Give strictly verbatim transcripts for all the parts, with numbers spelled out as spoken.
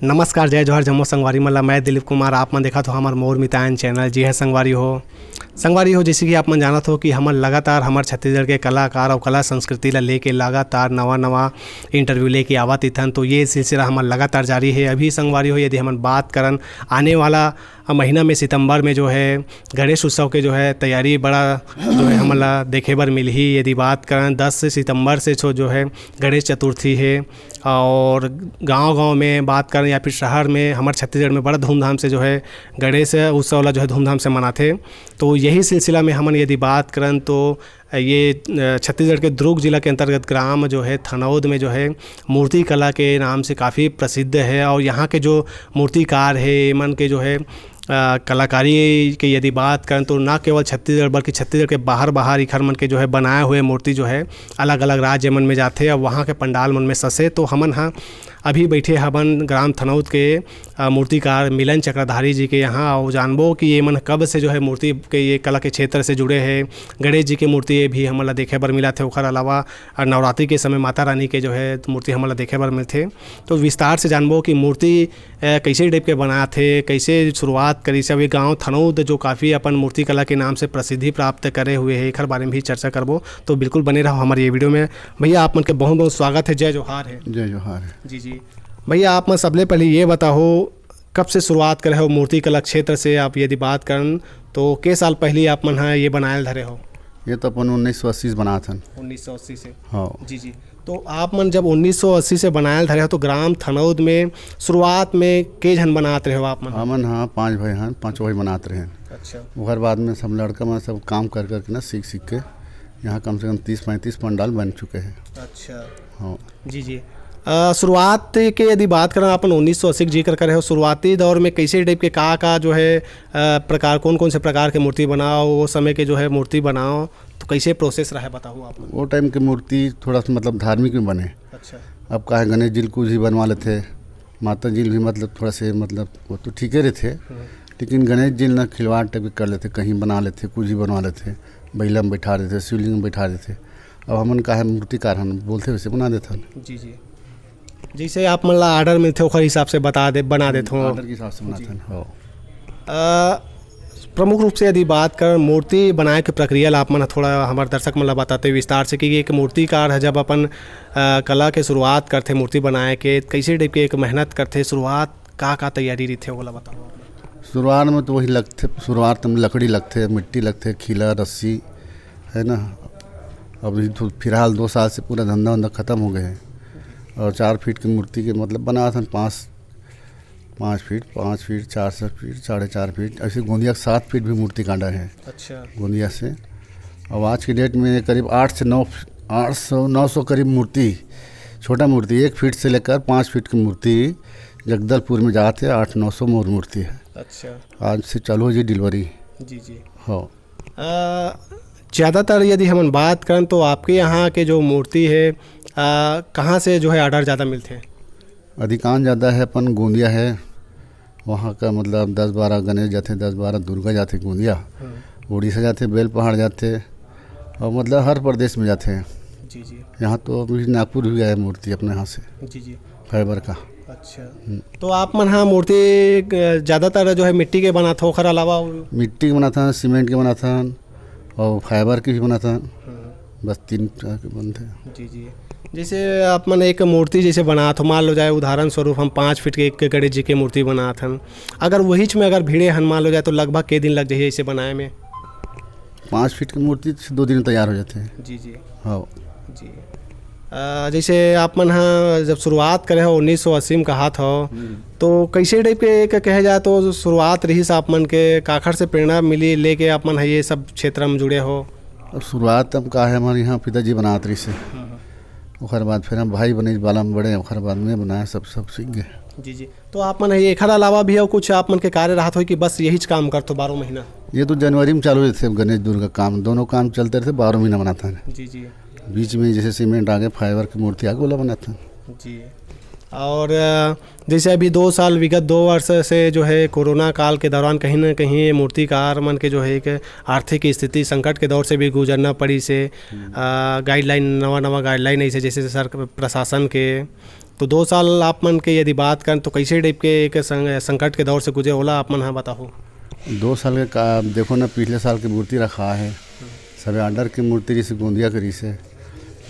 नमस्कार, जय जोहार, जम्मो संगवारी मन ला। मैं दिलीप कुमार, आप मन देखत हो हमर मोर मितान चैनल। जी हाँ संगवारी हो, संगवारी हो, जैसे कि आप मन जानत हो कि हमन लगातार हमर छत्तीसगढ़ के कलाकार अउ कला संस्कृति ला लेके लगातार नवा नवा इंटरव्यू लेके आवत इथन, तो ये सिलसिला हमर लगातार जारी है। अभी संगवारी हो, यदि हमन बात करन आने वाला महीना में, सितंबर में जो है गणेश उत्सव के जो है तैयारी बड़ा जो है हमन ला देखे बर मिलही। यदि बात करन दस सितंबर से जो जो है गणेश चतुर्थी है, और गांव-गांव में बात करन या फिर शहर में, हमर छत्तीसगढ़ में बड़ा धूमधाम से जो है गणेश उत्सव ला जो है धूमधाम से मनाथे। तो यही सिलसिला में हमन यदि बात करन तो ये, अ, छत्तीसगढ़ के दुर्ग जिला के अंतर्गत ग्राम जो है थनौद में जो है मूर्ति कला के नाम से काफ़ी प्रसिद्ध है, और यहाँ के जो मूर्तिकार है, एमन के जो है, अ, कलाकारी के यदि बात करन तो ना केवल छत्तीसगढ़ बल्कि छत्तीसगढ़ के बाहर, बाहर इखर मन के जो है बनाए हुए मूर्ति जो है अलग-अलग राज्य मन में जाथे और वहाँ के पंडाल मन में ससे। तो हमन ह अभी बैठे हवन ग्राम थनौद के, अ, मूर्तिकार मिलन चक्रधारी जी के यहाँ, और जानबो कि ये मन कब से जो है मूर्ति के, ये कला के क्षेत्र से जुड़े हैं। गणेश जी के मूर्ति ये भी हमन ला देखे बर मिलत हे, ओखर अलावा, अ, नवरात्रि के समय माता रानी के जो है मूर्ति हमन ला देखे बर मिलथे। तो विस्तार से जानबो कि मूर्ति, अ, कइसे टाइप के बनात हे, कइसे शुरुआत करिस हे। अब ये गाँव थनौद जो काफ़ी अपन मूर्ति कला के नाम से प्रसिद्धि प्राप्त करे हुए हे, एखर बारे में भी चर्चा करबो। तो बिल्कुल बने रहो हमर ये वीडियो में। भैया, आप मन के बहुत बहुत स्वागत है, जय जोहार है। जय जोहार है। जी, जी। भैया, आप मन सबले पहले ये बताओ, कब से शुरुआत करे हो मूर्ति कला क्षेत्र से? आप यदि बात करन तो के साल पहले आप मन ह ये बनायल धरे हो? ये तो अपन उन्नीस सौ अस्सी से बनात हन। उन्नीस सौ अस्सी से? हाँ। जी, जी। तो आप मन जब उन्नीस सौ अस्सी से बनायल धरे हो तो ग्राम थनौद में शुरुआत में के झन बनात रहे हो आप मन? हमन हाँ पाँच भाई हन, पाँचों भाई बनात रहे हन। अच्छा। ओकर बाद में सब लड़का मन सब काम कर करके ना सीख सीख के यहाँ कम से कम तीस पैंतीस पंडाल बन चुके हैं। अच्छा। हाँ। जी, जी। अ, शुरुआत के यदि बात करन अपन उन्नीस सौ अस्सी के जिक्र करे हो, शुरुआती दौर में कैसे टाइप के का, का जो है, अ, प्रकार, कौन, कौन से प्रकार के मूर्ति बनाओ, वो समय के जो है मूर्ति बनाओ, तो कैसे प्रोसेस रहे बताओ आप? वो टाइम के मूर्ति थोड़ा सा मतलब धार्मिक में बने। अच्छा। अब का है गणेश जी ल कुछ भी बनवा लेथे, माता जी ल भी मतलब थोड़ा से मतलब वो तो ठीक ही रहते, हम्म। लेकिन गणेश जी ल ना खिलवाड़ टाइप के कर लेथे, कहीं बना लेथे, कुछ भी बनवा लेथे, बैला में बैठा देथे, शिवलिंग में बैठा देथे। अब हमन का है मूर्तिकार हन, बोलथे वैसे बना देथन। जी, जी। जैसे आप मन ला ऑर्डर मिलथे ओखर हिसाब से बता दे, बना देथो। ऑर्डर के हिसाब से जी। बनाथन, हाँ। अ, प्रमुख रूप से यदि बात कर मूर्ति बनाए के प्रक्रिया ला आप मन थोड़ा हमर दर्शक मन ला बताते विस्तार से कि एक मूर्तिकार है जब अपन, अ, कला के शुरुआत करथे मूर्ति बनाए के, कैसे टाइप के एक मेहनत करथे, शुरुआत का, का तैयारी रहिथे ओला बताओ। शुरुआत में तो वही लगथे, शुरुआत में लकड़ी लगथे, मिट्टी लगथे, खीला, रस्सी, है ना। अभी तो फिलहाल दो साल से पूरा धंधा वंधा खत्म हो गए है। और चार फीट की मूर्ति के मतलब बनाथन पाँच, पाँच फीट, पाँच फीट, चार सौ फीट, साढ़े चार फीट, ऐसे गोंदिया के सात फीट भी मूर्ति कांडा है। अच्छा। गोंदिया से। अब आज की डेट में करीब आठ से नौ, आठ सौ, नौ सौ करीब मूर्ति, छोटा मूर्ति, एक फीट से लेकर पाँच फीट की मूर्ति जगदलपुर में जाते आठ नौ सौ मोर मूर्ति है। अच्छा। आज से चालू हो जी डिलीवरी। जी, जी। हाँ। अ, ज़्यादातर यदि हमन बात करन तो आपके यहाँ के जो मूर्ति है, अ, कहाँ से जो है ऑर्डर ज़्यादा मिलथे? अधिकांश ज़्यादा है अपन गोंदिया है, वहाँ का मतलब दस बारह गणेश जाथे, दस बारह दुर्गा जाथे गोंदिया, हम्म। उड़ीसा जाथे, बेल पहाड़ जाथे, और मतलब हर प्रदेश में जाथे। जी, जी। यहाँ तो अभी नागपुर भी आया मूर्ति अपने यहाँ से, जी, जी। फाइबर का। अच्छा। हम्म। तो आप मन हाँ मूर्ति, अ, ज़्यादातर जो है मिट्टी के बनात हो, ओखर अलावा और? मिट्टी के बनाथन, सीमेंट के बनाथन और फाइबर के भी बनाथन। हम्म। बस तीन तरह के बनथे। जी, जी। जैसे आप मन एक मूर्ति जैसे बनात हो, मान लो जाए उदाहरण स्वरूप हम पाँच फीट के एक गणेश जी के मूर्ति बनात हन, अगर वहीच में अगर भिड़े हन मान लो जाए तो लगभग के दिन लग जाही ऐसे बनाए में? पाँच फीट की मूर्ति से दो दिन तैयार हो जाते हैं। जी, जी। हाँ। जी। अ, जैसे आप मन ह जब शुरुआत करे हो उन्नीस सौ अस्सी में कहात हो, हम्म। तो कैसे टाइप के एक कहे जाए तो शुरुआत रहिस आप मन के, काखर से प्रेरणा मिली लेके आप मन ह ये सब क्षेत्र में जुड़े हो? अब शुरुआत हम का है, हमारे यहाँ पिताजी बनात रहिस हे। हम्म। ओकर बाद फिर हम भाई बने, बाला में बड़े, ओकर बाद में बनाए, सब, सब सीख गए। जी, जी। तो आप मन ह एखर अलावा भी अउ कुछ आप मन के कार्य रहत होई कि बस यहीच काम करथो बारह महीना? ये तो जनवरी में चालू रहते गणेश दुर्गा काम, दोनों काम चलते रहते, बारह महीना बनाता है। जी, जी। बीच में जैसे सीमेंट आगे, फाइबर की मूर्ति आगे, ओला बनाता है। जी। और, अ, जैसे अभी दो साल, विगत दो वर्ष से जो है कोरोना काल के दौरान कहीं ना कहीं ये मूर्तिकार मन के जो है एक आर्थिक स्थिति संकट के दौर से भी गुजरना पड़ी से, हम्म। अ, गाइडलाइन, नवा नवा गाइडलाइन ऐसे जैसे सर प्रशासन के, तो दो साल आप मन के यदि बात करन तो कैसे टाइप के एक सं-, संकट के दौर से गुजरे, ओला आप मन ह बताहू। दो साल के का, देखो ना, पिछले साल के मूर्ति रखा है, सबे ऑर्डर के मूर्ति रहिसे, गोंदिया के रहिसे,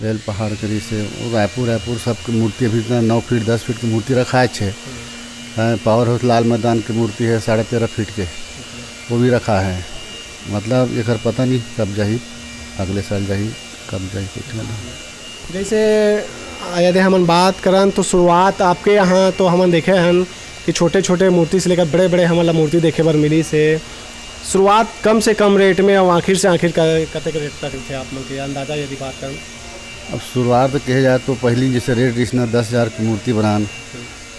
बेल पहाड़ के रहिसे, वो रायपुर, रायपुर सबके मूर्ति अभी इतना नौ फीट, दस फीट की मूर्ति रखा है छे। हाँ, पावर हाउस लाल मैदान की मूर्ति है साढ़े तेरह फीट के, वो भी रखा है। मतलब एकर पता नहीं कब जाही, अगले साल जाही, कब जाही, कोई ठिकाना नहीं। जैसे, आ, यदि हमन बात करन तो शुरुआत आपके यहाँ तो हमन देखे हन कि छोटे-छोटे मूर्ति से लेकर बड़े-बड़े हमन ला मूर्ति देखे बर मिलिस हे। शुरुआत कम से कम रेट में और आखिर से आखिर क-, कतेक रेट तक रहिथे आप मन के अंदाजा यदि बात करन? अब शुरुआत कहे जाए तो पहली जैसे रेट रहिस ना दस हज़ार की मूर्ति बनान,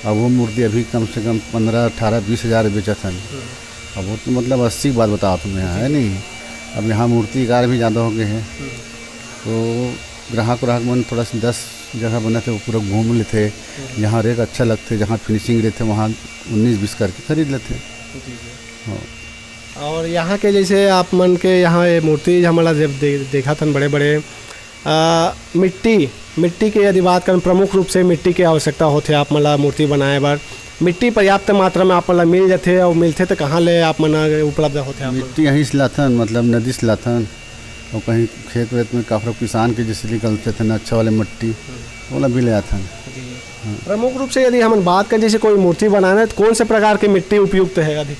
अब वो मूर्ति अभी कम से कम पन्द्रह, अठारह, बीस हज़ार बेचत हन। अब वो तो मतलब अस्सी की बात बतावत हूँ मैं यहाँ, है नहीं? अब यहाँ मूर्तिकार भी ज़्यादा हो गए हैं, तो ग्राहक, ग्राहक मन थोड़ा सा दस जगह बनथे, वो पूरा घूम लेथे। यहाँ रेट अच्छा लगथे, जहाँ फिनिशिंग रहिथे, वहाँ उन्नीस बीस करके खरीद लेथे। जी, जी। हाँ। और यहाँ के जैसे आप मन के यहाँ ये मूर्ति हमन ला जब दे-, देखत हन बड़े-बड़े, आ, मिट्टी, मिट्टी के यदि बात करन, प्रमुख रूप से मिट्टी के आवश्यकता होथे आप मन ला मूर्ति बनाए बर। मिट्टी पर्याप्त मात्रा में आप मन ला मिल जाथे और मिलथे तो कहाँ ले आप मन उपलब्ध होथे आप मन? मिट्टी यहीं से लाथन, मतलब नदी से लाथन, और कहीं खेत वेत में काफरो किसान के जैसे निकलथे थे ना अच्छा वाले मिट्टी, ओला भी ले आथन। जी। हाँ। प्रमुख रूप से यदि हमन बात करें, जैसे कोई मूर्ति बनाना है, तो कौन से प्रकार की मिट्टी उपयुक्त है अधिक?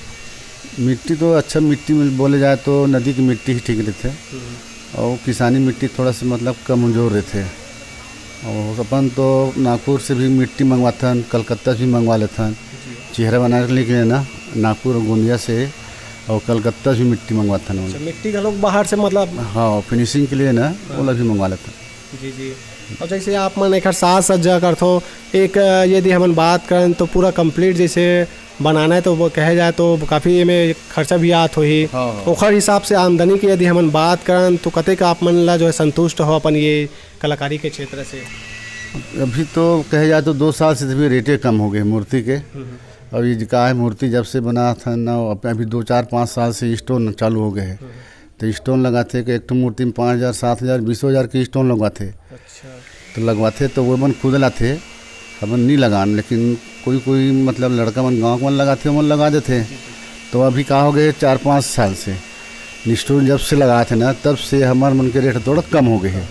मिट्टी तो अच्छा, मिट्टी में बोले जाए तो नदी की मिट्टी ही ठीक रहिथे, हम्म। और किसानी मिट्टी थोड़ा सा मतलब कमजोर रहिथे। और अपन तो नागपुर से भी मिट्टी मंगवाथन, कलकत्ता से भी मंगवा लेथन। जी। चेहरा बनाने के लिए ना, नागपुर और गोंदिया से और कलकत्ता से भी मिट्टी मंगवाथन। अच्छा, मिट्टी घलोक बाहर से मतलब? हाँ, फिनिशिंग के लिए ना, हाँ। ओला भी मंगवा लेथन। जी, जी। और जैसे आप मन एकर साज सज्जा करथो, एक, अ, यदि हमन बात करन तो पूरा कंप्लीट जैसे बनाना है तो वो कहे जाए तो काफ़ी एमे खर्चा भी आत होही। हाँ, हाँ। ओखर हिसाब से आमदनी के यदि हमन बात करन तो कतेक आप मन ला जो है संतुष्ट हो अपन ये कलाकारी के क्षेत्र से? अभी तो कहे जाए तो दो साल से तभी रेटे कम हो गए मूर्ति के। हम्म। और ये का है, मूर्ति जब से बनाथन ना, अब अभी दो चार पाँच साल से स्टोन चालू हो गए हैं। हम्म। तो स्टोन लगाथे कि एक ठो मूर्ति में पाँच हज़ार, सात हज़ार, बीसो हज़ार के स्टोन लगवाथे। अच्छा। तो लगवाथे तो वो मन खुद लाथे, हमन नी लगान, लेकिन कोई कोई मतलब लड़का मन गाँव के मन लगाथे, ओमन लगा देथे। तो अभी का हो गए, चार पाँच साल से स्टोन जब से लगाथे ना, तब से हमर मन के रेट थोड़ा कम हो गए है।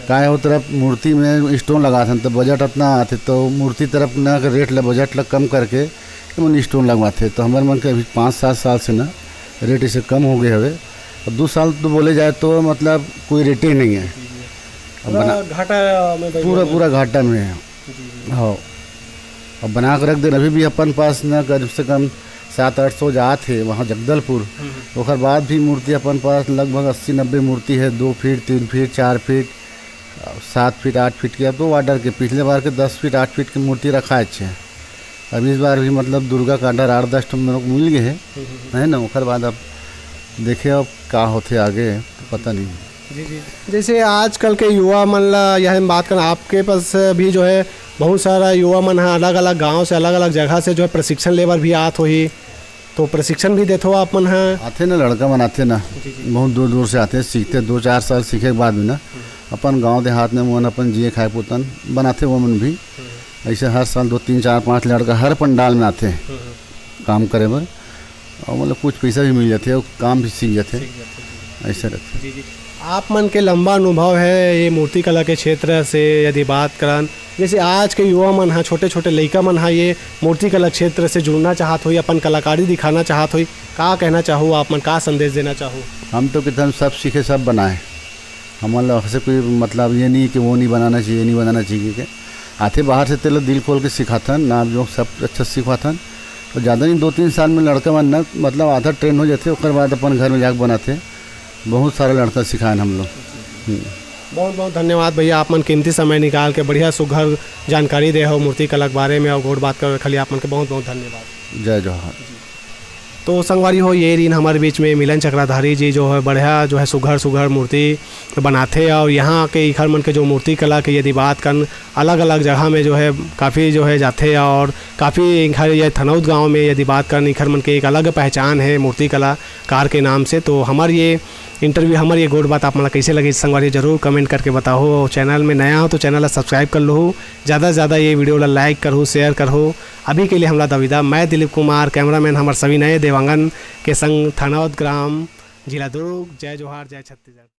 काहे, वो तरफ मूर्ति में स्टोन लगाथन तो बजट अतना आथे, तो मूर्ति तरफ ना के रेट ला, बजट ला कम करके हमन स्टोन लगवाथे। तो हमर मन के अभी पाँच सात साल से ना रेट इसे कम हो गए हवे। अब दो साल तो बोले जाए तो मतलब कोई रेटे ही नहीं है। अब पूरा बना-, घाटा में बैठे पूरा, हैं। पूरा घाटा में है। जी, जी। हाँ। अब बना के रख देन, अभी भी अपन पास ना कम से कम सात आठ सौ जात हे वहाँ जगदलपुर। हम्म। ओकर बाद भी मूर्ति अपन पास लगभग अस्सी नब्बे मूर्ति है, दो फीट, तीन फीट, चार फीट, सात फीट, आठ फीट के। अब तो ऑर्डर के, पिछले बार के दस फीट, आठ फीट के मूर्ति रखा है छे। अब इस बार भी मतलब दुर्गा का ऑर्डर आठ दस ठो मेरे को मिल गए है, हम्म, हम्म। है ना। ओकर बाद अब देखे अब का होथे आगे, तो पता नहीं। जी, जी। जैसे आजकल के युवा मन ला यह हम बात करना, आपके पास भी जो है बहुत सारा युवा मन ह अलग-अलग गांव से, अलग-अलग जगह से जो है प्रशिक्षण लेबर भी आत होही, तो प्रशिक्षण भी देथो आप मन ह? आथे ना, लड़का मन आथे ना, जी, जी। बहुत दूर दूर से आथे, सीखथे, दो चार साल सीखे के बाद भी ना, हम्म। अपन गांव देहात में मन अपन जिए खाए पुरतन बनाथे वो मन भी। हम्म। ऐसे हर साल दो, तीन, चार, पाँच लड़का हर पंडाल में आथे हम्म। काम करे बर, और मतलब कुछ पैसा भी मिल जाथे और काम भी सीख जाथे, सीख जाथे, जी। ऐसे रहिथे। जी, जी। आप मन के लंबा अनुभव है ये मूर्ति कला के क्षेत्र से, यदि बात करन, जैसे आज के युवा मन ह, छोटे-छोटे लइका मन ह ये मूर्ति कला क्षेत्र से जुड़ना चाहत होही, अपन कलाकारी दिखाना चाहत होही, का कहना चाहू आप मन, का संदेश देना चाहू? हम तो कितन सब सीखे, सब बनाए। हमन ला से कोई मतलब ये नहीं कि वो नहीं बनाना चाहिए, ये नहीं बनाना चाहिए के। आथे बाहर से, तेला दिल खोल के सिखाथन, नाप जोख सब अच्छा सिखवाथन। तो ज़्यादा नहीं, दो तीन साल में लड़का मन ना मतलब आधा ट्रेन हो जाथे, ओकर बाद अपन घर में जाके बनाथे। बहुत सारा लड़का सिखाएन हम लोग। हम्म। बहुत बहुत धन्यवाद भैया, आप मन कीमती समय निकाल के बढ़िया सुघर जानकारी दे हो मूर्ति कला के बारे में और गोठ बात कर रखली, आप मन के बहुत बहुत धन्यवाद। जय जोहार। तो संगवारी हो, ये दिन हमारे बीच में मिलन चक्रधारी जी जो है बढ़िया जो है सुघर सुघर मूर्ति बनाथे और यहाँ के इखर मन के जो मूर्ति कला के यदि बात करन अलग-अलग जगह में जो है काफ़ी जो है जाथे और काफ़ी इंखर ये थनौद गांव में यदि बात करन, इंखर मन के एक अलग पहचान है मूर्ति कलाकार के नाम से। तो हमर ये इंटरव्यू, हमर ये गोठ बात आप मन ला कइसे लगिस संगवारी, जरूर कमेंट करके बताहू। और चैनल में नया हो तो चैनल ला सब्सक्राइब कर लहू, ज़्यादा से ज़्यादा ये वीडियो ला लाइक करहू, शेयर करहू। अभी के लिए हमला दविदा, मैं दिलीप कुमार, कैमरामैन हमर सविनय देवांगन के संग थनौद ग्राम, जिला दुर्ग। जय जोहार, जय छत्तीसगढ़।